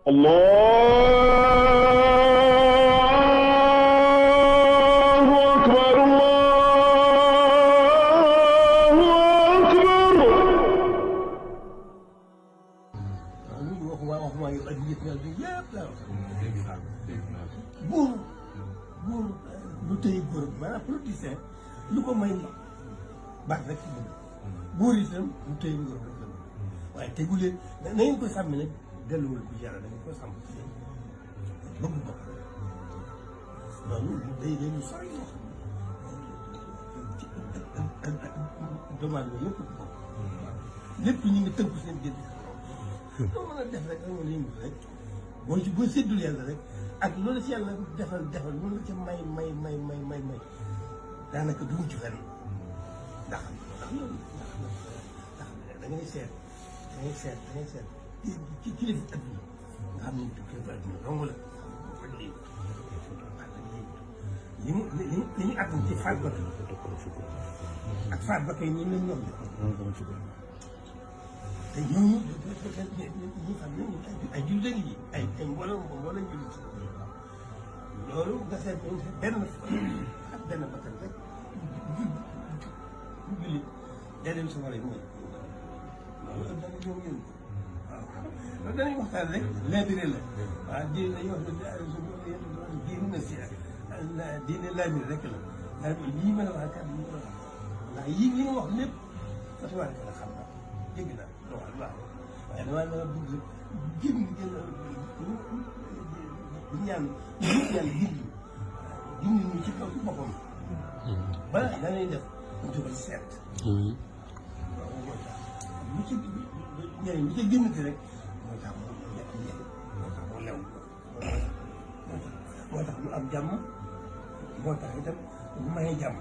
الله أكبر الله أكبر. waxuma yu ak yëpp yàlla bi yëpp laa wax buur lu tëye góor maanaam politicien lu ko may baax rek ci bëgg buur itam lu tëye góor rek la waaye tegu leen na ngeen ko sàmm nag delluwul ko yàlla da ngeen ko sàmm ci bëgg bopp loolu day lu sori wax doomu aadama yëpp bokk lépp ñu ngi tënku seen génn loo mën a def rek amoo li rek boo séddul yàlla rek ak loolu ci yàlla defal loolu ca may daanaka du mucc fenn ndax loolu ndax da ngay seet ci kilifa adduna nga xam ne kilifa adduna dong la li ñu attan ci faat ba ak faat ba kay ñun lañ ñoom te ñooñu ñu xam ne ay jullit yi ay mbooloo jullit loolu nga seet benn bakkan rek jullit day dem sa wala mooy loolu dana ñoom yéen waaw loolu danañ waxtaan rek laabire la waaw diine dañuy wax diine na si diine laabire rek la lii mën a wax kat li nga wax ndax yii li nga wax lépp fatuwaar la xam naa dégg naa waaw waaye damaa bëgg gën ñaan gindi ñu ci kaw ci boppam ba dañuy def ñu jógal seet loolu mooy tax lu ci njëriñ bi ca génnati rek moo tax mu nekk njëriñ moo tax mu lew moo tax mu am jàmm moo tax itam mu may jàmm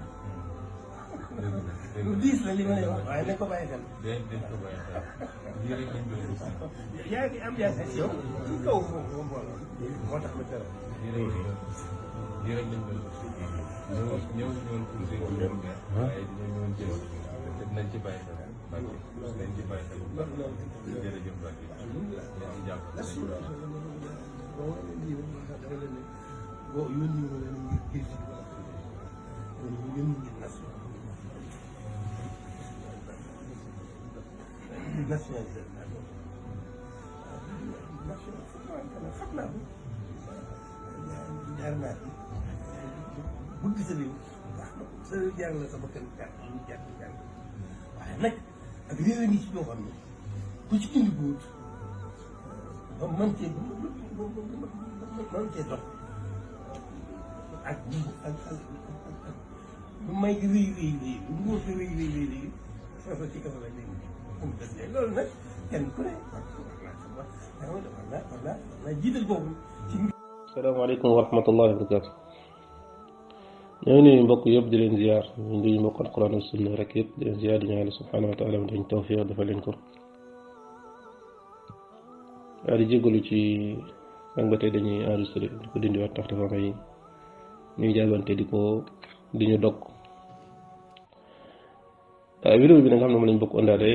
lu diis la li ma lay wax waaye nañ ko bàyyi xel. yaa ngi am yaakaar si yow ci kaw mbooloo moo tax ma tëral. lii rek lañ doon ñëw ñëwoon pour dégg ñoom waaye dinañ ñëwoon jël te dinañ ci bàyyi xel dinañ ci bàyyi xel jërëjëf Mbacke am jàpp nationalisé xam naa ko jaar naa bëgg sa réew baax na sa réew jaar la sa bakkan jàng waaye nag ak réew a ngi ci ñoo xam ne ku ci indi buut ba mën cee dox ak lu may rëy lu nguur ko rëy foofa ci kaso la léegi loolu nag kenn ku ne war naa jiital boobu ci asalaamaaleykum wa rahmatullahi wa barakatu ñoo ngi nuyu mbokk yëpp di leen ziar ñu nuyu mbokk alquran ak sunna rek yëpp di leen ziar di ñaan subhanahu wa taala mu dañ tawfiq dafa leen ko waaye di jégalu ci sang ba tey dañuy enregistré di ko dindiwaat tax dafa may ñuy jaabante di ñu dog vidéo bi nag xam ne moom lañ bokk àndaale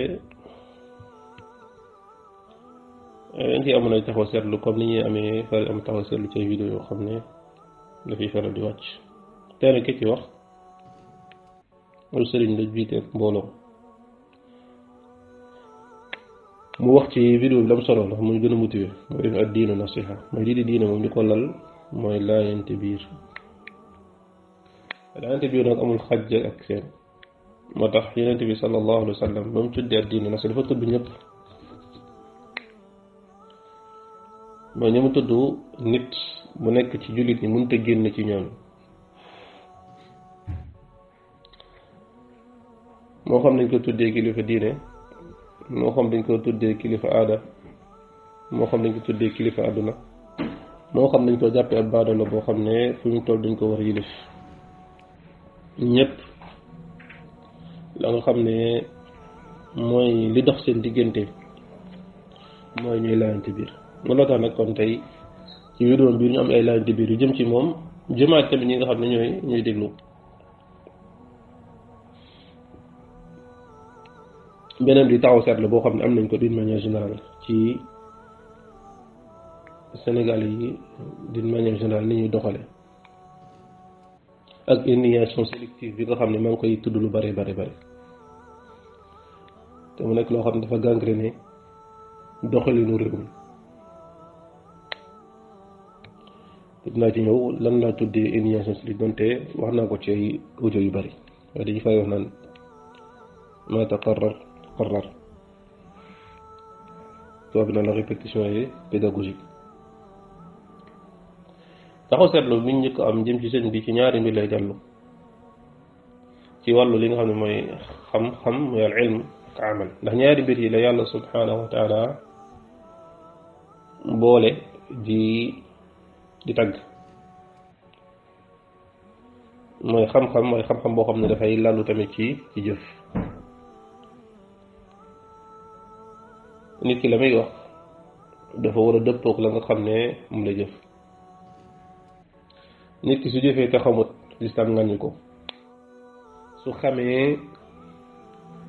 dañ ciy amoon ay taxaw seetlu comme ni ñuy amee faral am taxaw seetlu ci ay vidéo yoo xam ne dafay faral di wàcc tey nag ki ci wax loolu sëriñ la jiite mbooloo mu wax ci vidéo bi la mu solo ndax muy gën a motivé mooy def ak diinu nasiha mooy lii di diine moom li ko lal mooy laayante biir nag amul xajj ak seen moo tax yonent bi sallallahu alayhi wa sallam ba mu tuddee ak diinu nasiha dafa tudd ñëpp mooy ñu mu tudd nit bu nekk ci jullit ñi mënut a génn ci ñoom moo xam dañ ko tuddee kilifa diine moo xam dañ ko tuddee kilifa aada moo xam dañ ko tuddee kilifa àdduna moo xam dañ ko jàppee ab baadoola boo xam ne fu ñu toll dañ ko war a yilif ñëpp la nga xam ne mooy li dox seen diggante mooy ñuy laayante biir looloo tax nag kon tey ci vidéo bi ñu am ay laayante biir yu jëm ci moom jëmaat tamit ñi nga xam ne ñooy déglu beneen bi taxaw seetlu boo xam ne am nañ ko d'une manière générale ci Sénégal yi d'une manière générale ni ñuy doxale ak immigration sélective bi nga xam ne maa ngi koy tudd lu bare bare bare te mu nekk loo xam ne dafa gangréné doxalinu réew mi dinaa ci ñëw lan laa tuddee immigration sélective donte wax naa ko ci ay audio yu bari waaye dañu fay wax naan ma taqarrar qarrar soo bi naan la répétition est pédagogique taxaw seetlu bi ñu njëkk am jëm ci sëñ bi ci ñaari mbir lay dellu ci wàllu li nga xam ne mooy xam-xam mooy al ilm ak amal ndax ñaari mbir yi la yàlla subhanahu wa taala boole di tagg mooy xam-xam boo xam ne dafay lalu tamit ci jëf nit ki la muy wax dafa war a dëppook la nga xam ne moom la jëf nit ki su jëfee te xamut lislaam ngàññi ko su xamee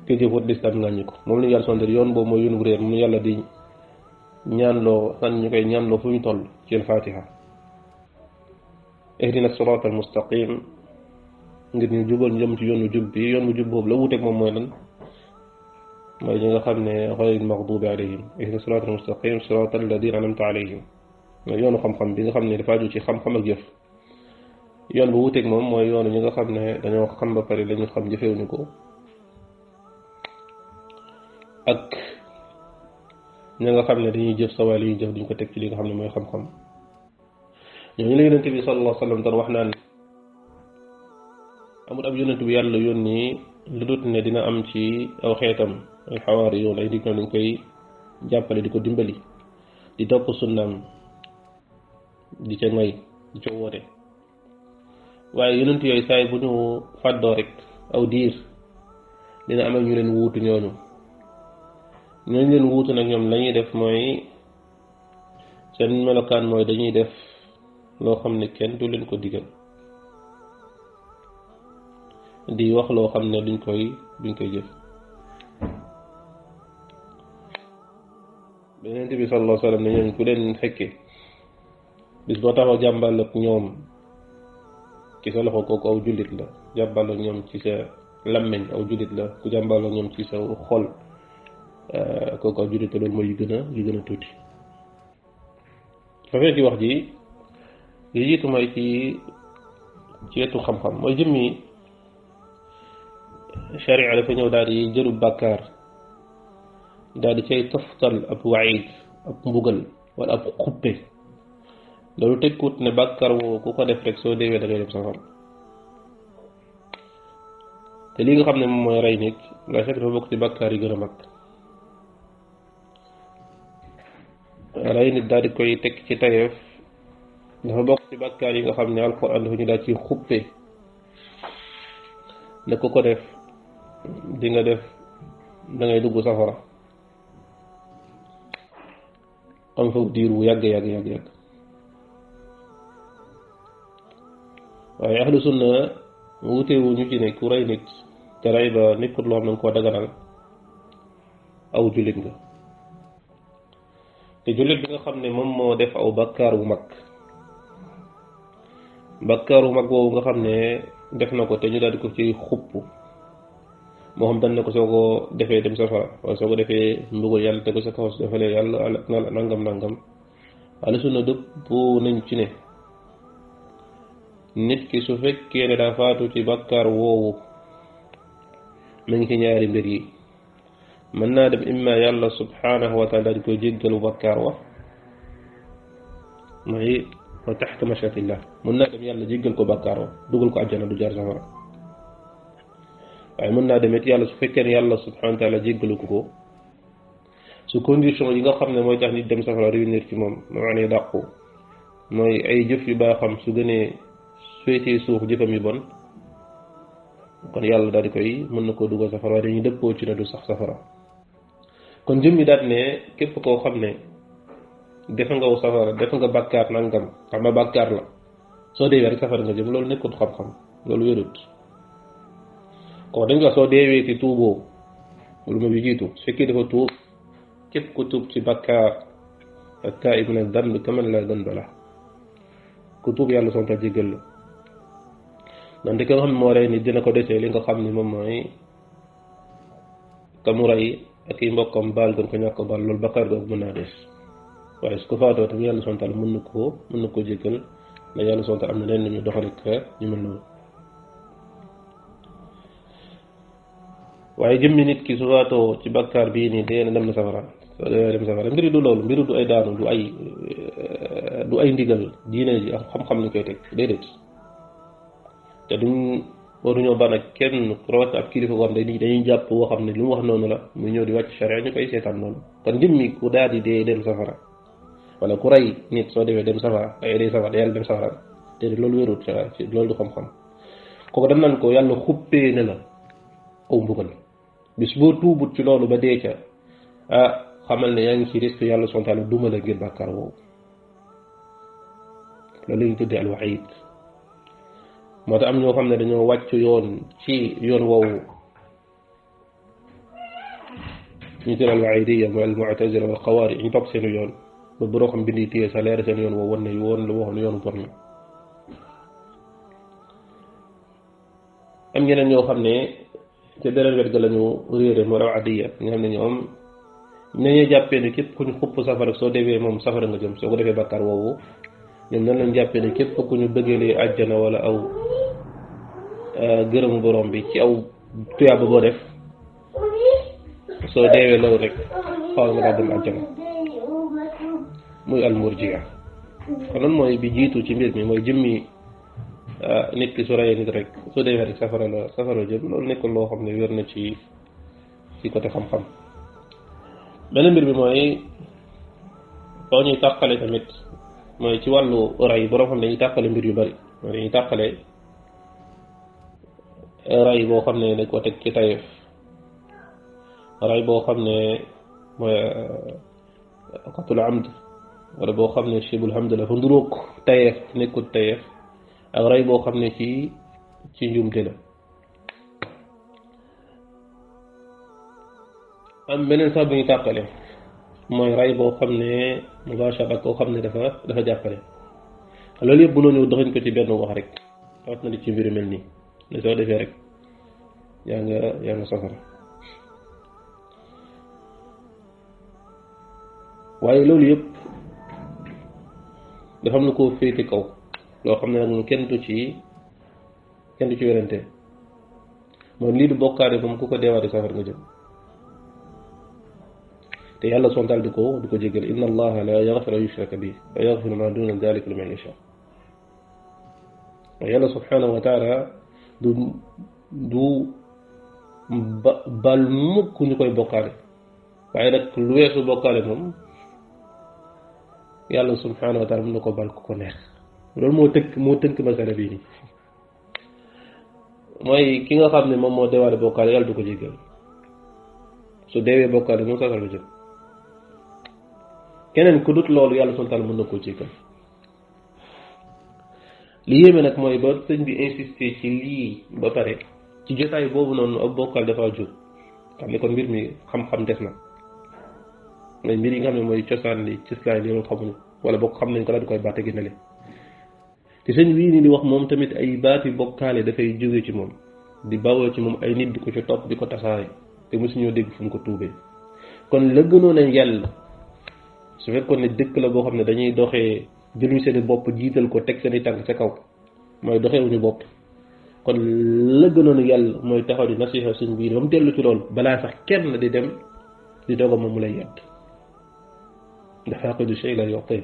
te jëfut lislaam ngàññi ko moom la ñu yàlla sondar yoon boobu mooy yoon bu réer moom yàlla di ñaanloo san ñu koy ñaanloo fu ñu toll ci al-Fatiha ihdina sirata al mustaqim ngir ñu jubal jëm ci yoonu jub bi yoon bu jub boobu la wuteeg moom mooy lan mooy ñi nga xam ne ghayril maghdubi alayhim ihdina sirata al mustaqim sirata alladina an'amta alayhim mooy yoonu xam-xam bi nga xam ne dafa aju ci xam-xam ak jëf yoon bu wuteeg moom mooy yoonu ñi nga xam ne dañoo xam ba pare lañu xam jëfewuñu ko ak ñi nga xam ne dañuy jëf sa waay li ñuy jëf duñ ko teg ci li nga xam ne mooy xam-xam ñooñu la yonent bi sallallahu alayhi wa sallam doon wax naan amul ab yonent bi yàlla yónni lu dut ne dina am ci aw xeetam ay xawaari yoon ay nit ñoo dañ koy jàppale di ko dimbali di topp sunnaam di ca ngoy di ca woote waaye yonent yooyu saay bu ñu fàddoo rek aw diir dina am ak ñu leen wuutu ñooñu leen wuutu nag ñoom la ñuy def mooy seen melokaan mooy dañuy def loo xam ne kenn du leen ko digal di wax loo xam ne duñ koy jëf Yonent bi sallallahu alayhi wa sallam ne ñooñu ku leen fekke bis boo taxaw jàmbal ak ñoom ci sa loxo kooku aw jullit la jàmbal ak ñoom ci sa làmmiñ aw jullit la ku jàmbal ak ñoom ci sa xol kooku aw jullit la loolu mooy yu gën a tuuti dafay ci wax ji li jiitu mooy ci wetu xam-xam mooy jëmmi sharia dafa ñëw daal di jëru bàkkaar daal di cay toftal ab waid ab mbugal wala ab xuppe loolu tekkut ne bàkkaar woo ku ko def rek soo deewee da ngay dem safara te li nga xam ne moom mooy rey nit nga fekk dafa bokk ci bàkkaar yi gën a mag rey nit daal di koy teg ci tayeef dafa bokk ci bàkkaar yi nga xam ne alxuraan dafa ñu daal ci xuppe ne ku ko def di nga def da ngay dugg safara am fa diir bu yàgg waaye ahlu sunna wutewu ñu ci ne ku rey nit te rey ba nekkut loo xam ne nga koo daganal aw jullit nga te jullit bi nga xam ne moom moo def aw bakkaar bu mag boobu nga xam ne def na ko te ñu daal di ko ci xupp moo xam dañ ne ko soo ko defee dem safara wala soo ko defee mbugal yàlla te ko sa kaw su defalee yàlla nangam ahlu sunna dëpp nañ ci ne nit ki su fekkee ne daa faatu ci bakkaar woowu mu ngi ci ñaari mbir yi mën naa dem imma yàlla subhanahu wa taala di koy jéggalu bakkaar wa mooy wa taxta mashiatillah mën naa dem yàlla jéggal ko bakkaar wa dugal ko àjjana du jaar safara waaye mën naa dem it yàlla su fekkee ne yàlla subhanahu wa taala jéggalu ko su condition yi nga xam ne mooy tax nit dem safara réunir ci moom maanaam dàqu mooy ay jëf yu baaxam su gënee féetee suuf jëfam yu bon kon yàlla daal di koy mën na koo dugal safara waaye dañuy dëppoo ci ne du sax safara kon jëm yi daal ne képp koo xam ne def nga wu safara def nga bàkkaar nangam xam nga bàkkaar la soo deewee rek safara nga jëm loolu nekkul xam-xam loolu wérut kon dañ ko soo deewee ci tuuboo lu ma bi jiitu su fekkee dafa tuub képp ku tuub ci bàkkaar at-taa'ib min ad-dambi kaman laa danba lahu ku tuub yàlla sonn ta jéggal la donte ki nga xam ne moo rey nit dina ko desee li nga xam ni moom mooy ka mu rey ak i mbokkam baal gën ko ñàkk ko baal loolu bakkaar googu mën naa des waaye su ko faatoo tamit yàlla sonn taal mën na koo jéggal ndax yàlla sonn taal am na leen ñu doxalit ñu mel noonu waaye jëmmi nit ki su faatoo ci bakkaar bii nii dee na dem na safara soo dee dem safara mbiri du loolu mbiru du ay daanu du ay ndigal diine ji ak xam-xam ni koy teg déedéet te waruñoo ban ak kenn rawat ab kilifa ko xam ne dañuy jàpp woo xam ne lu mu wax noonu la muy ñëw di wàcc charia ñu koy seetaan noonu kon jëmmi ku daal di dee dem safara wala ku rey nit soo demee dem safara ay dee safara yàlla dem safara te loolu wérut ci loolu du xam-xam kooku dem nañ ko yàlla xuppee ne la aw mbugal bis boo tuubut ci loolu ba dee ca xamal ne yaa ngi ci risque yàlla sontaane duma la ngir bàkkaar woowu loolu lañu tuddee alwaxiid moo tax am ñoo xam ne dañoo wàcc yoon ci yoon woowu ñu tuddee alwaxiidiyya mooy almu'tazila wal xawaari ñu topp seen yoon ba bëroo xam bindi téye sa leer seen yoon woowu wan ne yoon la waxoon yoonu bon la am ñeneen ñoo xam ne te beneen wet ga la ñu réere mooy rawaadiya nga xam ne ñoom nañuy jàppee ne képp ku ñu xupp safara soo defee moom safara nga jëm soo ko defee bàkkaar woowu ñoom nan lañ jàppee ne képp ku ñu bëggalee àjjana wala aw gërëmu borom bi ci aw tuyaaba boo def soo deewee loolu rek xaw nga daal dem àjjana muy almurjiya kon loolu mooy bi jiitu ci mbir mi mooy jëmmi nit ki su reyee nit rek su defee rek safara jëm loolu nekkul loo xam ne wér na ci côté xam-xam beneen mbir bi mooy foo ñuy tàqale tamit mooy ci wàllu rey borom xam ne dañuy tàqale mbir yu bari mooy dañuy tàqale rey boo xam ne dañ ko teg ci tayeef rey boo xam ne mooy qatul amd wala boo xam ne shibul hamd la fa nduróog tayeef nekkul tayeef ak rey boo xam ne ci njuumte la am beneen sax bu ñu tàqale mooy rey boo xam ne mubashara koo xam ne dafa jàppale loolu yëpp bu noo ñëw doxañ ko ci benn wax rek wax na di ci mbiru mel nii ne soo defee rek yaa nga safara waaye loolu yëpp dafa am na koo féete kaw loo xam ne nag moom kenn du ci werante mooy lii du bokkaale moom ku ko deewaate safar nga jëm te yàlla sontal di ko jégal inna allaha la yaghfiru an yushraka bihi wa yaghfiru ma duna dhalika liman yasha yàlla subhanahu wa taala du bal mukk ñu koy bokkaale waaye nag lu weesu bokkaale moom yàlla subhanahu wa taala mën na ko bal ku ko neex loolu moo tënk masala bii nii mooy ki nga xam ne moom moo deewaale bokkaale yàlla du ko jégal su deewee bokkaale moom safara la jëm keneen ku dut loolu yàlla sontal mën na koo jégal li yéeme nag mooy ba sëñ bi insisté ci lii ba pare ci jotaay boobu noonu ak bokkaal dafa jóg xam ne kon mbir mi xam-xam des na mooy mbir yi nga xam ne mooy cosaan li ci islaam li moom xamuñu wala bokk xam nañ ko daal di koy baate gi nale te sëñ bii nii di wax moom tamit ay baati bokkaale dafay jóge ci moom di bawoo ci moom ay nit di ko ci topp di ko tasaare te mosuñoo dégg fu mu ko tuubee kon la gënoon a yàlla su fekkoon ne dëkk la boo xam ne dañuy doxee jëluñ seeni bopp jiital ko teg seeni tànk ca kaw mooy doxewuñu bopp kon la gënoon a yàlla mooy taxaw di nasiha suñ biir ba mu dellu ci loolu balaa sax kenn di dem di doog a moom mu lay yedd dafa aqidu shay la yoqtee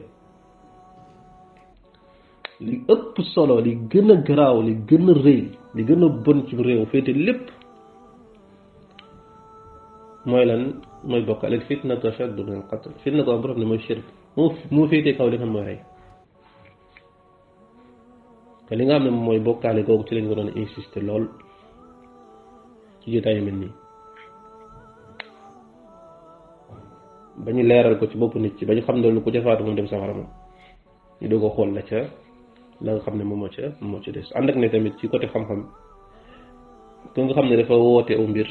li ëpp solo li gën a garaaw li gën a rëy li gën a bon ci réew féete lépp mooy lan mooy bokkaale fitnatu ashaddu min al-qatl fitna ko am borom ne mooy shirk moo féetee kaw li nga xam mooy rey te li nga xam ne mooy bokkaale googu ci lañ ko doon insister lool ci jotaay yu mel nii ba ñu leeral ko ci bopp nit ci ba ñu xam ne lu ko jafaatu moom dem safara moom ñu doog a xool la nga xam ne moom moo ca des ànd ak ne tamit ci côté xam-xam ku nga xam ne dafa woote aw mbir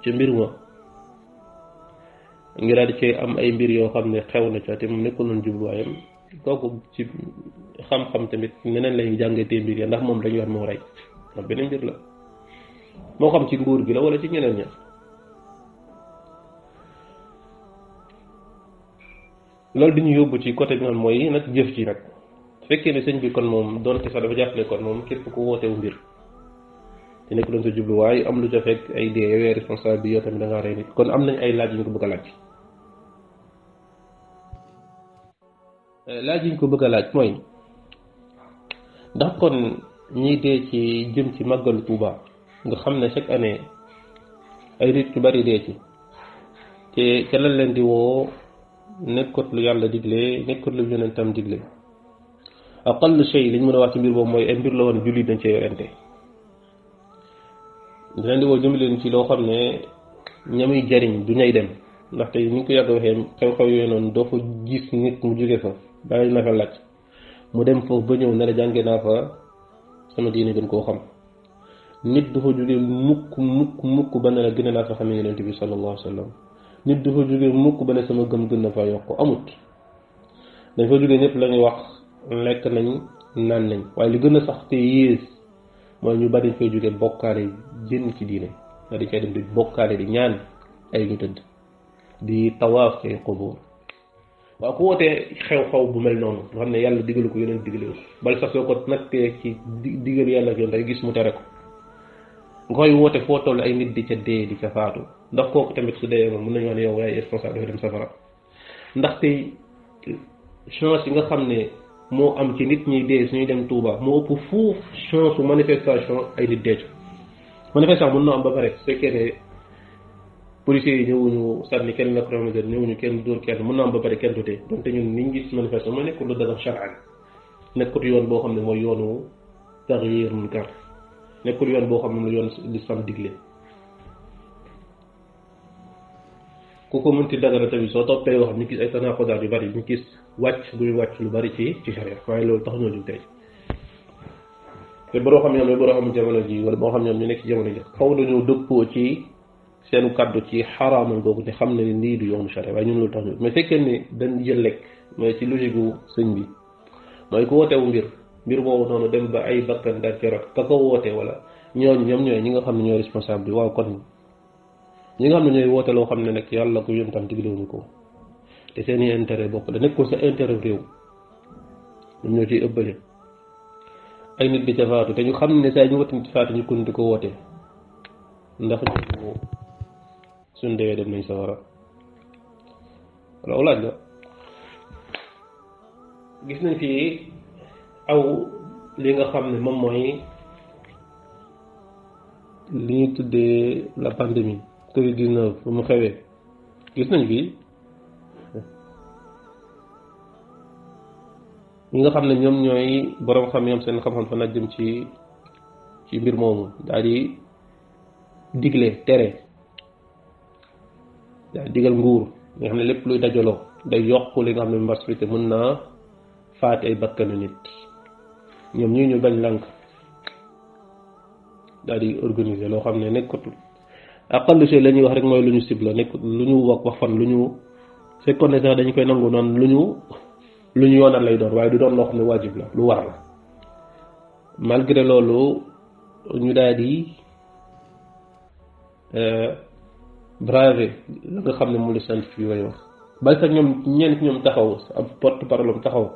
ci mbir ma ngir daal di cee am ay mbir yoo xam ne xew na ca te moom nekkul noonu jubluwaayam kooku ci xam-xam tamit neneen lañuy jàngatee mbir ya ndax moom dañu war moo rey ndax beneen mbir la moo xam ci nguur gi la wala ci ñeneen ña loolu di ñu yóbbu ci côté bi nga xam mooy nag jëf ji nag fekkee ne sëñ bi kon moom doonte sax dafa jàppale kon moom képp ku wootewu mbir te nekk doon sa jubluwaay am lu ca fekk ay dee yowee responsable bi yow tamit da ngaa rey nit kon am nañ ay laaj yu ñu ko bëgg a laaj laaj yi ñu ko bëgg a laaj mooy ndax kon ñiy dee ci jëm ci màggalu Tuuba nga xam ne chaque année ay nit yu bari dee ci te ca lan leen di woo nekkut lu yàlla digle nekkut lu yonentam digle aqall shay liñ mën a wax ci mbir boobu mooy ay mbir la woon jullit dañ cee yorente dinañ di woo jëmale leen ci loo xam ne ñamuy jariñ du ñay dem ndaxte ni ñu ko yàgg waxee xew-xew yooyu noonu doo fa gis nit mu jóge fa bàyyi na fa laaj mu dem foofu ba ñëw ne la jànge naa fa sama diine gën koo xam nit du fa jóge mukk ba ne la gën naa fa xamee yonent bi sallallahu alayhi wa sallam nit du fa jóge mukk ba ne sama gëm gën na fa yokk amut dañ fa jóge ñëpp la ñuy wax lekk nañ naan nañ waaye li gën a sax te yées mooy ñu bari dañ fay jóge bokkaale jën ci diine nga dañ fay dem di bokkaale di ñaan ay ñu tëdd di tawaaf ci qubur waaw ku wootee xew-xew bu mel noonu nga xam ne yàlla digalu ko yeneen digalu bal sax soo ko nattee ci digalu yàlla ak yoon day gis mu tere ko nga koy woote foo toll ay nit di ca dee di ca faatu ndax kooku tamit su dee moom mën nañu wax ne yow yaay responsable dafa dem safara ndaxte chance yi nga xam ne moo am ci nit ñi dee suñuy dem Touba moo ëpp fuuf chance su manifestation ay nit dee ci manifestation mën na am ba pare su fekkee ne policiers yi ñëwuñu sànni kenn lacrymogène ñëwuñu kenn dóor kenn mën na am ba pare kenn du dee donte ñun niñ gis manifestation mooy nekkul lu daga charan nekkul yoon boo xam ne mooy yoonu taxyir munkar nekkul yoon boo xam ne lu yoon l'islam digle ku ko mënti dagana tamit soo toppee yoo xam ñu gis ay tanaaqudaat yu bari ñu gis wàcc buy wàcc lu bari ci charia waaye loolu tax ñoo jóg tey te boroo xam ñoom mooy boroo xam jamono ji wala boo xam ñoom ñu nekk ci jamono ji xaw nañoo dëppoo ci seenu kàddu ci xaraamal googu te xam ne ni lii du yoonu charia waaye ñun loolu tax ñu mais fekkee ne dañ jël lekk mooy ci logique gu sëñ bi mooy ku wootewu mbir boobu noonu dem ba ay bakkan daal ci rot ka ko woote wala ñooñu ñoom ñooy ñi nga xam ne ñooy responsable bi waaw kon ñi nga xam ne ñooy woote loo xam ne nag yàlla ko yónni tam diglewuñu ko te seen i intérêt bopp la nekkul sa intérêt réew ñoom ñoo ciy ëbbale ay nit di ca faatu te ñu xam ne saa ñu wati nit faatu ñu kon di ko woote ndax ñu suñ dewee dem nañ sa war a wala laaj la gis nañ fii aw li nga xam ne moom mooy li ñuy tuddee la pandémie Covid-19 bu mu xewee gis nañ fii ñi nga xam ne ñoom ñooy borom xam ñoom seen xam-xam fa nag jëm ci mbir moomu daal di digle tere daal di digal nguur nga xam ne lépp luy dajaloo day yokk li nga xam ne mbas bi te mën naa faat ay bakkanu nit ñoom ñii ñu bañ lànk daal di organiser loo xam ne nekkatul aqallu shay la ñuy wax rek mooy lu ñu ciblé nekkut lu ñu wax fan lu ñu fekkoon ne sax dañu koy nangu noonu lu ñu yoonal lay doon waaye du doon loo xam ne waajib la lu war la malgré loolu ñu daal di braver la nga xam ne mu la scientifique yooyu wax bal sax ñoom ñenn ci ñoom taxaw ab porte parole am taxaw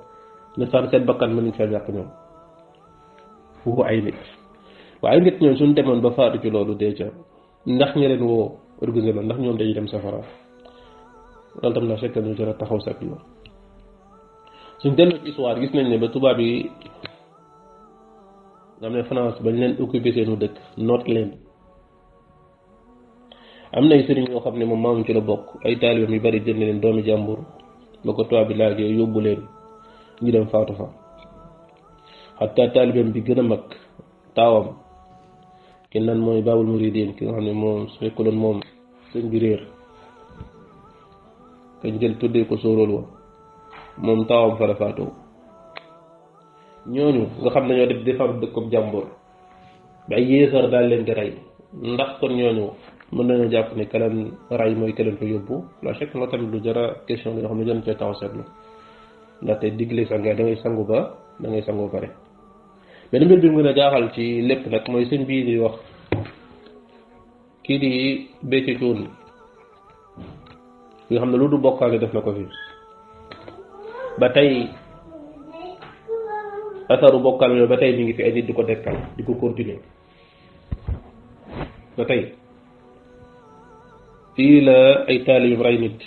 ne sax seen bakkan mën nañ fee ñàkk ñoom foofu ay nit waaye nit ñoom suñ demoon ba faatu ci loolu déjà ndax ñi leen woo organisé la ndax ñoom dañuy dem safara loolu tam na fekk ñu jëra taxaw sa la suñ delloo ci histoire gis nañ ne ba tubaab yi nga xam ne France bañ leen occupé seenu dëkk noot leen am na ay sëriñ yoo xam ne moom maamum ci la bokk ay taalibeem yu bari jënd leen doomi jàmbur ba ko tubaab bi laajee yóbbu leen ñu dem faatu fa xataa taalibeem bi gën a mag taawam kenn naan mooy Baabul Muridiin ki nga xam ne moom su fekkuloon moom sëñ bi réer kañ jël tuddee ko sóoróol wa moom taawam fa la faatoo ñooñu nga xam ne ñoo def defar dëkkub jàmbur ba ay yéesar daal leen di rey ndax kon ñooñu mën nañoo jàpp ne kaleen ray mooy kaleen fa yóbbu la chèque loolu tamit lu jara question bi nga xam ne jën cee taxaw seetlu ndaxte digle sangaay da ngay sangu ba pare mais mbir bi mu gën a jaaxal ci lépp nag mooy seen bii di wax kii di bécce cuun nga xam ne lu du bokkaale def na ko fi ba tey asaru bokkaale yooyu ba tey mi ngi fi ay nit di ko dekkal di ko continuer ba tey fii la ay taalibim ray nit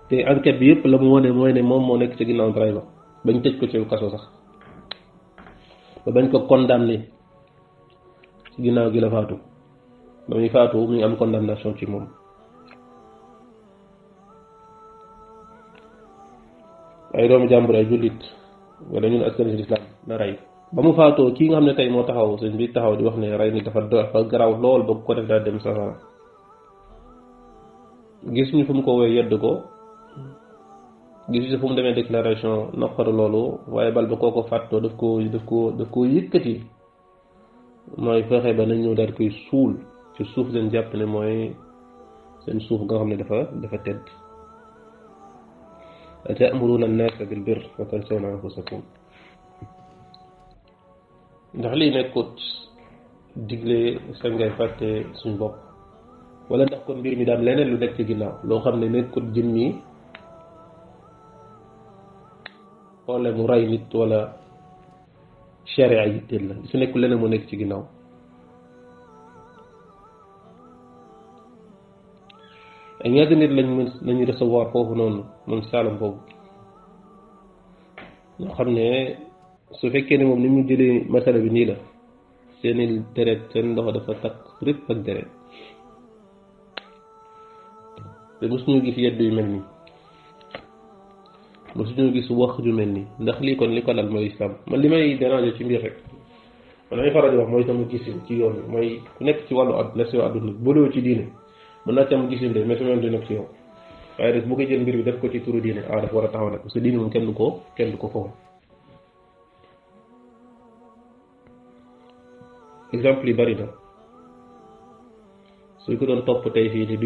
te enquête bi yëpp la mu wane mooy ne moom moo nekk ci ginnaaw ray ba bañ tëj ko ci kaso sax ba bañ ko condamné ci ginnaaw gi la faatu ba muy faatu mu ngi am condamnation ci moom ay doomu jàmbur ay jullit wala ñun askan ci islam na rey ba mu faatoo kii nga xam ne tey moo taxaw sëñ bi taxaw di wax ne rey ni dafa garaaw lool ba ko def daal dem safara gis ñu fu mu ko woowee yedd ko gis ñu fu mu demee déclaration naqaru loolu waaye bal ba koo ko fàttoo daf koo yëkkati mooy fexe ba nañ ñëw daal koy suul ci suuf leen jàpp ne mooy seen suuf nga xam ne dafa tedd atamuruna an-naasa bil birri wa tansawna anfusakum ndax lii nekkut digle sa ngay fàtte suñ bopp wala ndax kon mbir mi daal leneen lu nekk ci ginnaaw loo xam ne nekkut jëmmi problème mu rey nit wala sharia yitteel la su nekkul leneen mu nekk ci ginnaaw ay ñaata nit lañu recevoir foofu noonu moom saalam boobu ñoo xam ne su fekkee ne moom ni mu jëlee masala bi nii la seeni deret seen ndox dafa takk rëpp ak deret te mosuñu gis yedd yu mel nii mosuñu gis wax ju mel nii ndax lii kon li ko dal mooy islam man li may déranger ci mbir rek man damay faral di wax mooy sama gisin ci yoon bi mooy ku nekk ci wàllu àdduna si àdduna boolewoo ci diine mën naa ci am gisin de mais su di nekk ci yow waaye rek bu ko jël mbir bi def ko ci turu diine dafa war a taxaw nag parce que diine moom kenn du ko foofu exemple yi bari na suñ ko doon topp tey fii ni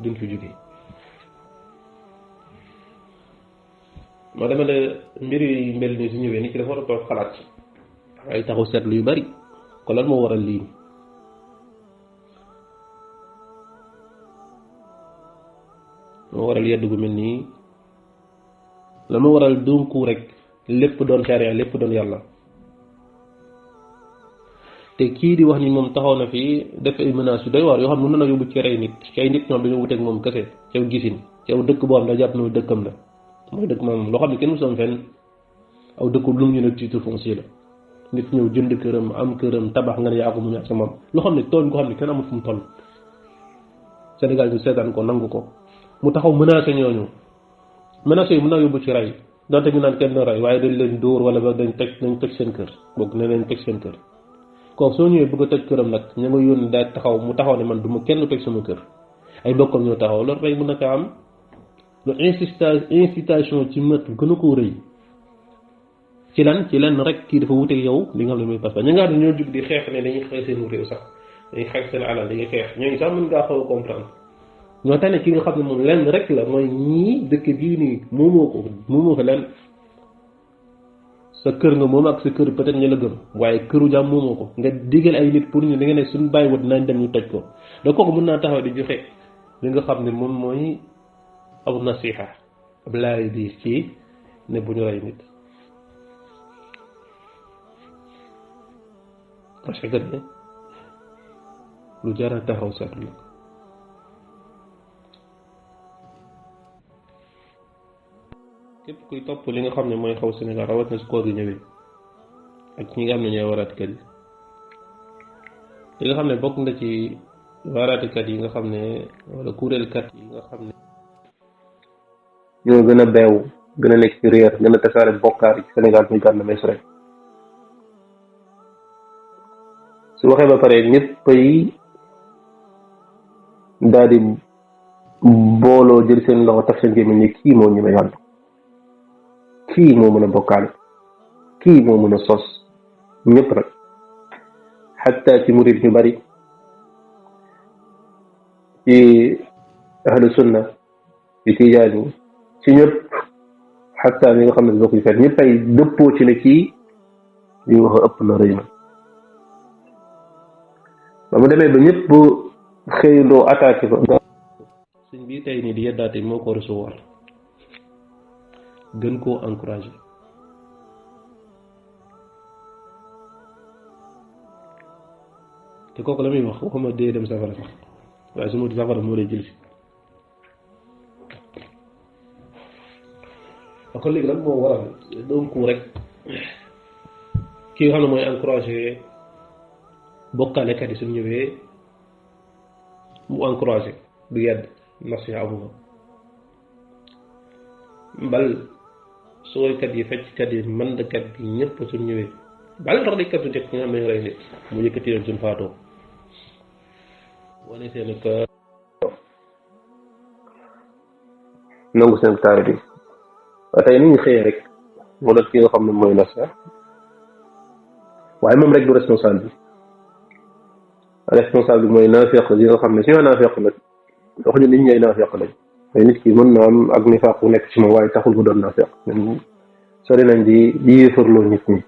duñ fi jóge moo dama ne mbir yi mel ni su ñëwee nit ki dafa war a toog xalaat ay taxu seetlu yu bari ko lan moo waral lii moo waral yedd gu mel nii la ma waral dunku rek lépp doon charia lépp doon yàlla te kii di wax ni moom taxaw na fii def ay menaces yu doy waar yoo xam ne mën na yóbbu ci rey nit ci ay nit ñoom dañoo wuteeg moom kese cew gisin cew dëkk boo xam ne jàpp na dëkkam la mooy dëkk moom loo xam ne kenn musoon fenn aw dëkku lu mu ñu ne titre foncier la nit ñëw jënd këram am këram tabax nga ne yaa ko mu ñàkk sa moom loo xam ne tooñ ko xam ne kenn amul fu mu toll Sénégal ñu seetaan ko nangu ko mu taxaw menacé ñooñu menacé yi mën naa yóbbu ci rey donte ñu naan kenn rey waaye dañ leen dóor wala ba dañ tëj seen kër boog ne leen tëj seen kër kooku soo ñëwee bëgg a tëj këram nag ña nga yónni daal taxaw mu taxaw ne man du ma kenn tëj sama kër ay bokkam ñoo taxaw loolu rey mën na ko am lu incitation ci meurtre gën a koo rëy ci lan rek kii dafa wuteeg yow li nga xam ne mooy parce que ñi nga xam ne ñoo jug di xeex ne dañuy xeex seen réew sax dañuy xeex seen alal dañuy xeex ñooñu sax mën ngaa xaw a comprendre ñoo tax ne ki nga xam ne moom lenn rek la mooy ñii dëkk bii nii moomoo ko lenn sa kër nga moom ak sa kër peut-être ñu la gëm waaye këru jàmm moomoo ko nga digal ay nit pour ñu da nga ne suñu bàyyi wut nañ dem ñu toj ko da kooku mën naa taxaw di joxe li nga xam ne moom mooy aw nasiha ab laay biir ci ne bu ñu rey nit parce que ne lu jar a taxaw seetlu la képp kuy topp li nga xam ne mooy xaw Sénégal rawat na su koor gi ñëwee ak ñi nga xam ne ñooy waraatikat yi li nga xam ne bokk nga ci waraatikat yi nga xam ne wala kuréelkat yi nga xam ne ñoo gën a beew gën a nekk ci réer gën a tasaare bokkaar yi ci Sénégal muy Gana Messere su waxee ba pare ñëpp yi daal di booloo jël seen loxo taf seen gémmiñ ni kii moo ñu may yàlla kii moo mën a bokkaale kii moo mën a sos ñëpp rek xatta ci murid ñu bari ci ahlu sunna ci tijaan yi ci ñëpp xataa ñi nga xam ne bokk ci fet ñëpp ay dëppoo ci ne kii li wax ëpp na rëy na ba mu demee ba ñëpp xëyandoo attaqué ko sëñ bii tey nii di yeddaate moo ko recevoir gën koo encouragé te kooku la muy wax waxuma dee dem safara sax waaye su ma safara moo lay jël si kon léegi nag moo waral donc rek ki nga xam ne mooy encouragé bokkaalekat yi suñ ñëwee mu encouragé du yedd nasiha amuma bal sooykat yi fecckat yi mandkat yi ñëpp suñ ñëwee bal tax di kattu teg nga xam ne rey nit mu yëkkati leen suñ faatoo wane seen que nangu seen taari bi tey ni ñu xëyee rek mu doon ki nga xam ne mooy nasiha waaye moom rek du responsable bi mooy naafeq yi nga xam ne si ñoo naafeq nag waxuñu nit ñooy naafeq lañ mais nit ki mën na am ak nifaaq bu nekk ci moom waaye taxul mu doon naafeq ñun sori nañ di yéefarloo nit ñi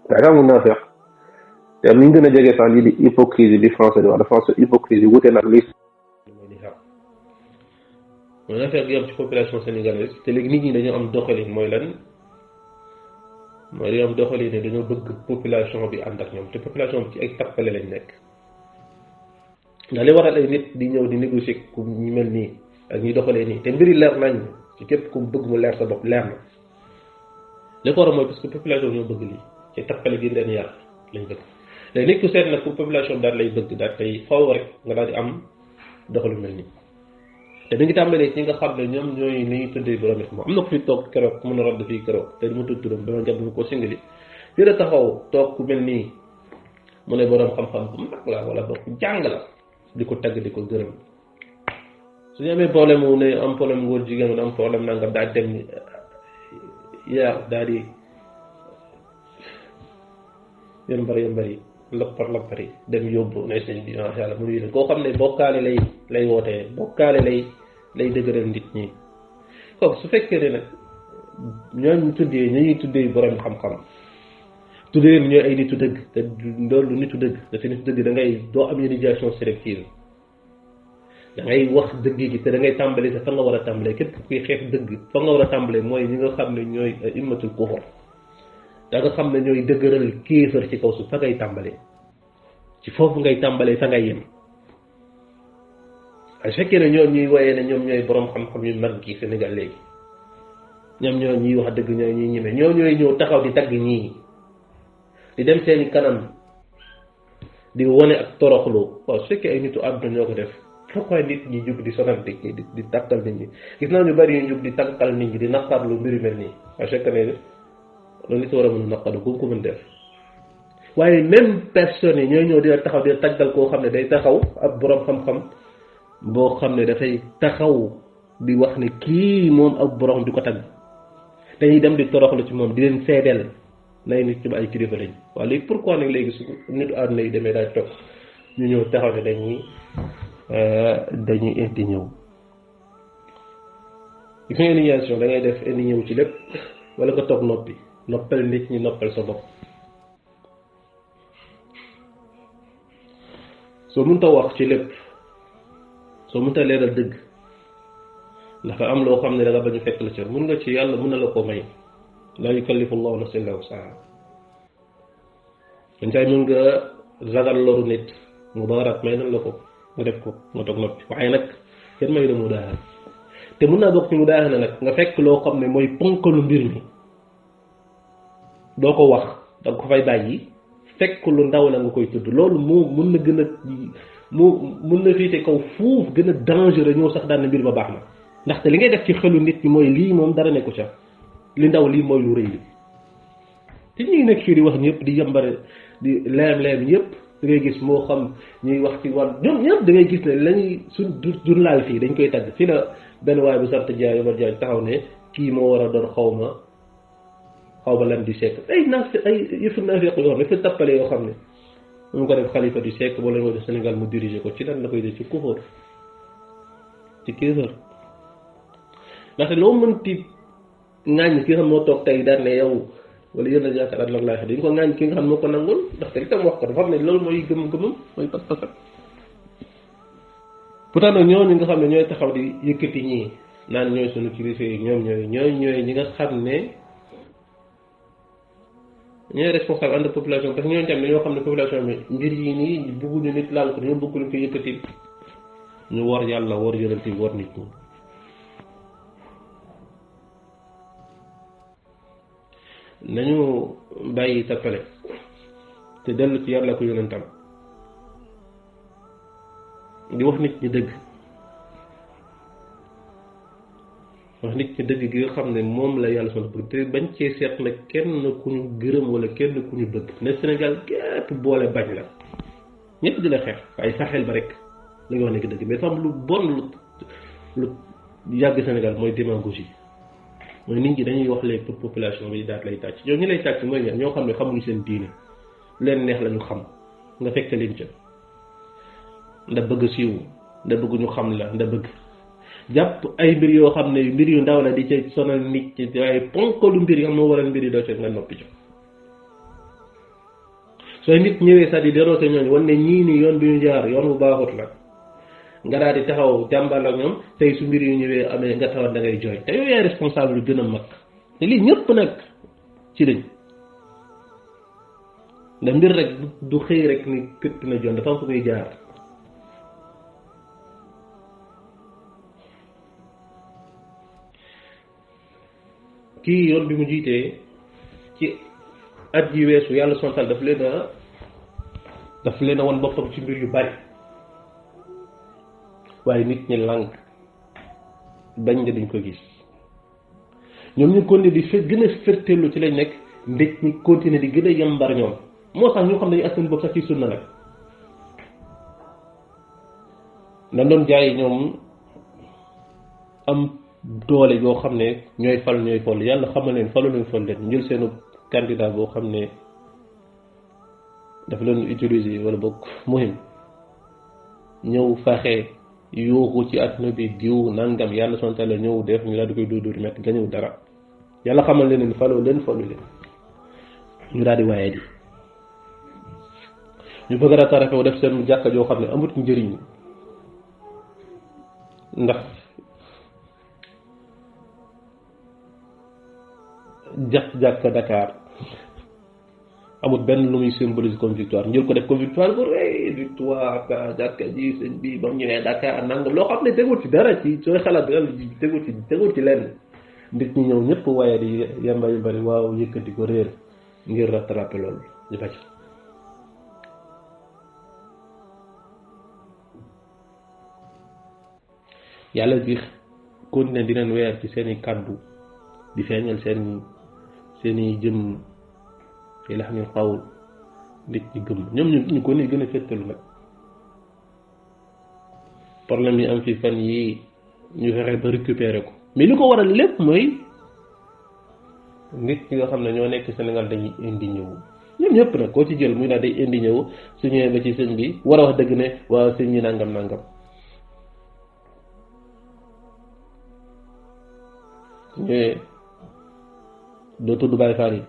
daa nga amul naafeq te am ni ñu gën a jege sax lii di hypocrisie di français di wax de français hypocrisie wute nag lii mooy nifaaq mooy naafeq gi am ci population sénégalaise te léegi nit ñi dañoo am doxalin mooy lan mooy dañoo am doxalin ne dañoo bëgg population bi ànd ak ñoom te population bi ci ay tappale lañ nekk ndax li waral ay nit di ñëw di négocier ku ñu mel nii ak ñuy doxalee nii te mbiri leer nañ ci képp ku bëgg mu leer sa bopp leer na li ko waral mooy parce que population ñoo bëgg lii ci tappale gi leen yar lañ bëgg léegi nit ku seet nag pour population daal lay bëgg daal tey faw rek nga daal di am doxalu mel nii te dañu tàmbalee ci nga xam ne ñoom ñooy li ñuy tuddee borom it am na ku fi toog keroog ku mën a rodd fii keroog te du ma tudd turam dama jàpp ko singali fii la taxaw toog ku mel nii mu ne borom xam-xam bu mag la wala boog jàng la di ko tagg di ko gërëm su ñu amee problème mu ne am problème ngóor jigéen am problème nangam daal dem yaa daal di yëmbari lappari dem yóbbu ne sëñ bi macha allah mu nuyu leen koo xam ne bokkaale lay wootee bokkaale lay dëgëral nit ñi kooku su fekkee ne nag ñooñu tuddee ñuy tuddee borom xam-xam tuddee ñooy ay nitu dëgg te loolu nitu dëgg te te nitu dëgg da ngay doo am éducation sélective da ngay wax dëgg gi te da ngay tàmbale te fa nga war a tàmbalee képp kuy xeex dëgg fa nga war a tàmbalee mooy ñi nga xam ne ñooy immatul kufur da nga xam ne ñooy dëgëral kéefër ci kaw su fa ngay tàmbalee ci foofu ngay tàmbalee fa ngay yem a fekkee ne ñoom ñuy woyee ne ñoom ñooy borom xam-xam yu mag gi Sénégal léegi ñoom ñoo ñuy wax dëgg ñoo ñuy ñeme ñoo ñooy ñëw taxaw di tagg ñii di dem seeni kanam di wone ak toroxlu waaw su fekkee ay nitu àdduna ñoo ko def pourquoi nit ñi jug di sonal nit ñi di takkal nit ñi gis naa ñu bari ñu jug di takkal nit ñi di naqarlu mbir yu mel nii à chaque année loolu nit war a mën naqaru ku ko mën def waaye même personnes yi ñooy ñëw di taxaw di taggal koo xam ne day taxaw ab borom xam-xam boo xam ne dafay taxaw di wax ne kii moom ab borom di ko tagg dañuy dem di toroxlu ci moom di leen seedeel nay nit ñi ay kilifa lañ waaye léegi pourquoi nag léegi su nitu àdduna yi demee daal toog ñu ñëw taxaw ne dañuy indi ñëw gis nga indignation da ngay def indi ñëw ci lépp wala nga toog noppi noppal nit ñi noppal sa bopp soo mënta wax ci lépp soo mënta leeral dëgg dafa am loo xam ne da nga bañ a fekk la ca mun nga ci yàlla mun na la ko may laa yukallifu llahu nafsan illa wusaha dañ say mën nga ragal loru nit mu baaraat may nan la ko nga def ko nga toog noppi waaye nag kenn may la mu daaxal te mun naa bokk ci mu daaxal nag nga fekk loo xam ne mooy ponkalu mbir mi doo ko wax da nga ko fay bàyyi fekk lu ndaw la nga koy tudd loolu moo mun na gën a mun na fiite kaw fuuf gën a dangereux ñëw sax daan na mbir ba baax na ndaxte li ngay def ci xelu nit ñi mooy lii moom dara nekku ca li ndaw lii mooy lu rëy li te ñuy nekk fii di wax ñëpp di yambare di leem ñëpp da ngay gis moo xam ñuy wax ci wàll ñoom ñëpp da ngay gis ne lañuy suñ du laal fii dañ koy tagg fii la benn waay bu sant Jaay Omar Jaay taxaw ne kii moo war a doon xaw ma lan di sekk ay yëfu naafeq yoo xam ne fi tappale yoo xam ne mu ko def xalifa di sekk wala nga def Sénégal mu diriger ko ci lan la koy def ci kufóor ci kéefër ndaxte loo mënti ŋaañ ki nga xam moo toog tey daan ne yow wala yéen a yaakaar ak laa xam dañ ko ŋaañ ki nga xam moo ko nangul ndaxte li tam wax ko dafa xam ne loolu mooy gëm-gëmam mooy pas-pasam pourtant nag ñooñu nga xam ne ñooy taxaw di yëkkati ñii naan ñooy sunu kilifa yi ñoom ñooy ñi nga xam ne ñooy responsable ànd population parce que ñooñu tam dañoo xam ne population bi mbir yi nii bëgguñu nit laal ko dañoo bëgg lu ko yëkkati ñu war yàlla war yonent bi war nit ñi nañu bàyyi tappale te dellu ci yàlla ko yonentam di wax nit ñi dëgg wax nit ñi dëgg gi nga xam ne moom la yàlla sonn bëgg te bañ cee seet nag kenn ku ñu gërëm wala kenn ku ñu bëgg ne Sénégal gépp boole bañ la ñëpp di la xeex waaye saxel ba rek la nga wax nekk dëgg mais tam lu bon lu yàgg Sénégal mooy démagogie mooy nit ñi dañuy wax léegi pour population bi daal lay tàcc ñoom ñi lay tàcc mooy ñoo xam ne xamuñu seen diine leen neex lañu xam nga fekk leen ca nda bëgg siiw nda bëgg ñu xam la nda bëgg jàpp ay mbir yoo xam ne mbir yu ndaw la di ca sonal nit ñi waaye ponkalu mbir yi xam moo waral mbir yi doo ca nga noppi ca sooy nit ñëwee sax di dénoncé ñooñu wan ne ñii ni yoon bi ñu jaar yoon bu baaxut la nga daal di taxaw jàmbal ak ñoom tey su mbir yu ñëwee amee nga taxaw da ngay jooy te yow yaay responsable lu gën a mag te lii ñëpp nag ci lañ ndax mbir rek du xëy rek ni këtt na jon dafa am fu muy jaar kii yoon bi mu jiitee ci at yi weesu yàlla sontal daf leen a wan boppam ci mbir yu bari waaye nit ñi lànk bañ nga duñ ko gis ñoom ñu continuer di gën a ferteelu ci lañ nekk ndëj ñi continuer di gën a yambar ñoom moo tax ñu xam ne askan bopp sax ci sunna nag na doon jaay ñoom am doole yoo xam ne ñooy fal ñooy fol yàlla xamal leen falu leen fol leen njël seenu candidat boo xam ne dafa leen utiliser wala boog muhim ñëw faxe yuuxu ci àdduna bi diw nangam yàlla sonta la ñëw def ñu daal di koy dóor metti nga ñëw dara yàlla xamal leen faloo leen falu leen ñu daal di waaye di ñu bëgg a tarafe def seen jàkka joo xam ne amut njëriñ ndax jàkka Dakar amut benn lu muy symbolise comme victoire njël ko def comme victoire bu rëy victoire ka jàkka ji sëñ bi ba mu ñëwee Dakar nangam loo xam ne tegul ci dara ci sooy xalaat tegul ci lenn nit ñi ñëw ñëpp waaye di yamba yu bari waaw yëkkati ko réer ngir rattraper loolu ñu faj yàlla bi continué di leen weer ci seeni kàddu di feeñal seeni jëm yi la xam ne xawul nit ñi gëm ñoom ñu ko ni gën a féttalu nag problème yi am fi fan yi ñu fexe ba récupérer ko mais li ko waral lépp mooy nit ñi nga xam ne ñoo nekk Sénégal dañuy indi ñëw ñoom ñëpp nag koo ci jël muy daal day indi ñëw su ñëwee ba ci sëñ bi war a wax dëgg ne waaw sëñ ñi nangam su ñëwee doo tudd Baay Faal yi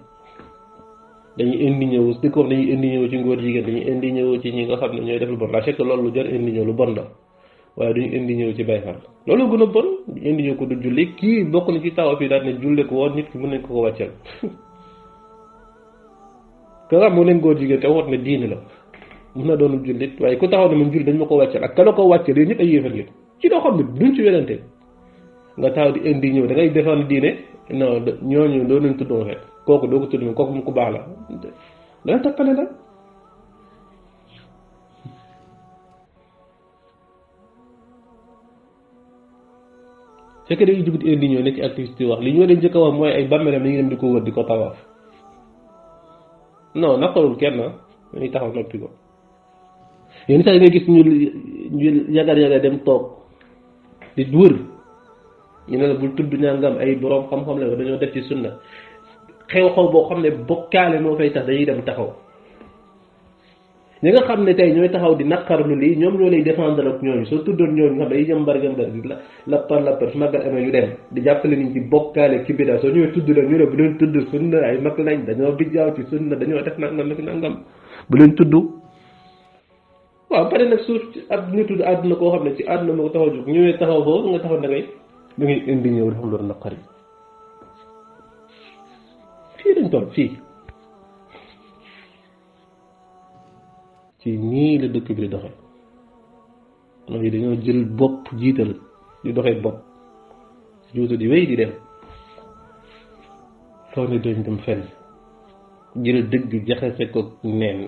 dañuy indi ñëw di ko dañuy indi ñëw ci ngóor jigéen dañuy indi ñëw ci ñi nga xam ne ñooy def lu bon la fekk loolu lu jar indi ñëw lu bon la waaye duñu indi ñëw ci Baay Faal loolu gën a bon indi ñëw ko du julli kii bokk na ci taw fii daal ne julle ko woon nit ki mën nañ ko wàcceel ka nga xam moo leen ngóor jigéen te woot ne diine la mun na doonu jullit waaye ku taxaw ne man julli dañ ma ko wàcceel ak ka la ko wàcceel yooyu ñëpp ay yéefar ngeen ci doo xam ne duñ ci werante nga taxaw di indi ñëw da ngay défendre diine non ñooñu doo leen tuddoo xeet kooku doo ko tudd kooku mu ku baax la dana tappale nag fekk dañuy dugg di indi ñëw nekk ci activité wax li ñu war a njëkk a wax mooy ay bàmmeelam dañuy dem di ko wër di ko tawaaf non naqarul kenn dañuy taxaw noppi ko yenn saa yi nga gis ñu yagar dem toog di wër ñu ne la bul tudd ñàngam ay boroom xam-xam la dañoo def ci sunna xew-xew boo xam ne bokkaale moo fay tax dañuy dem taxaw ñi nga xam ne tey ñooy taxaw di naqarlu lii ñoom ñoo lay défendre ak ñooñu soo tuddoon ñooñu nga xam ne dañuy jëm mbargambar di lappar su màggal amee ñu dem di jàppale nit ñi bokkaale ci bida soo ñëwee tudd la ñu ne bu leen tudd sunna ay mag lañ dañoo bijjaaw ci sunna dañoo def nangam ak nangam bu leen tudd waaw pare nag suuf ak ñu tudd àdduna koo xam ne ci àdduna moo ko taxaw jóg ñëwee taxaw foofu nga taxaw da ngay indi ñëw dafa loolu naqari fii dañ toll fii ci nii la dëkk bi di doxee mooy dañoo jël bopp jiital di doxee bopp juutu di wéy di dem foog ne dañ dem fenn jël dëgg jaxase ko neen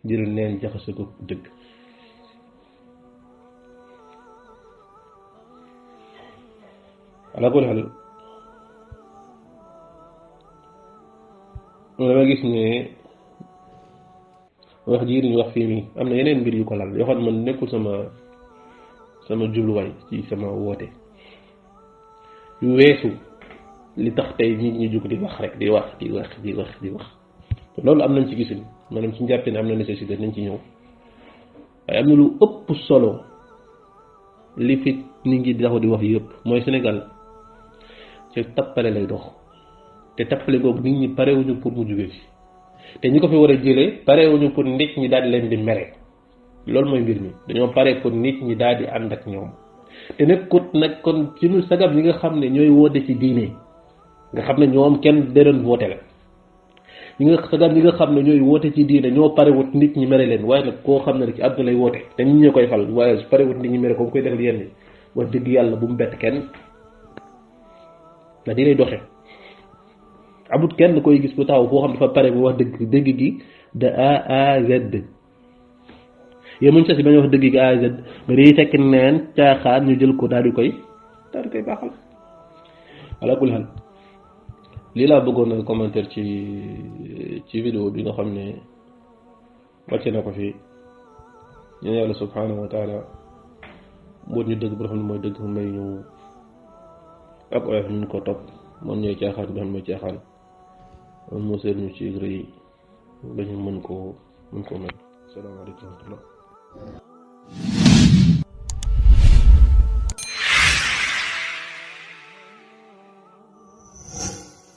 jël neen jaxase ko dëgg ala kulli xaal dama gis ne wax jii ñu wax fii nii am na yeneen mbir yu ko lal yoo xam ne man nekkul sama jubluwaay ci sama woote yu weesu li tax tey nit ñi jóg di wax rek di wax loolu am nañ ci gisin maanaam ci njàppee ne am na nécessité nañ ci ñëw waaye am na lu ëpp solo li fi nit ñi di taxaw di wax yëpp mooy Sénégal ci tappale lay dox te tappale googu nit ñi parewuñu pour mu jóge fi te ñi ko fi war a jëlee parewuñu pour nit ñi daal di leen di mere loolu mooy mbir mi dañoo pare pour nit ñi daal di ànd ak ñoom te nekkut nag kon ci ñu sagam ñi nga xam ne ñooy woote ci diine nga xam ne ñoom kenn da doon voté la ñi nga sagam ñi nga xam ne ñooy woote ci diine ñoo parewut nit ñi mere leen waaye nag koo xam ne rek ci àdduna lay woote te nit ñi koy fal waaye su parewut nit ñi mere ko mu koy defal yenn wax dëgg yàlla bu mu bett kenn na di lay doxe amut kenn koy gis bu taxaw foo xam dafa pare bu wax dëgg gi de A à Z yow muñ sa si bañ wax dëgg gi A à Z ba day fekk neen caaxaan ñu jël ko daal di koy baaxal ala kulli xal lii laa bëggoon na commentaire ci vidéo bi nga xam ne wàcce na ko fii ñu yàlla subhanahu wa taala boot ñu dëgg bu xam ne mooy dëgg may ñu ak oyof ñu ko topp moom ñooy caaxaan bi xam ne mooy caaxaan moom moo seet ñu ci rëy ba ñu mën koo mën. Salaamaaleykum wa rahmatullah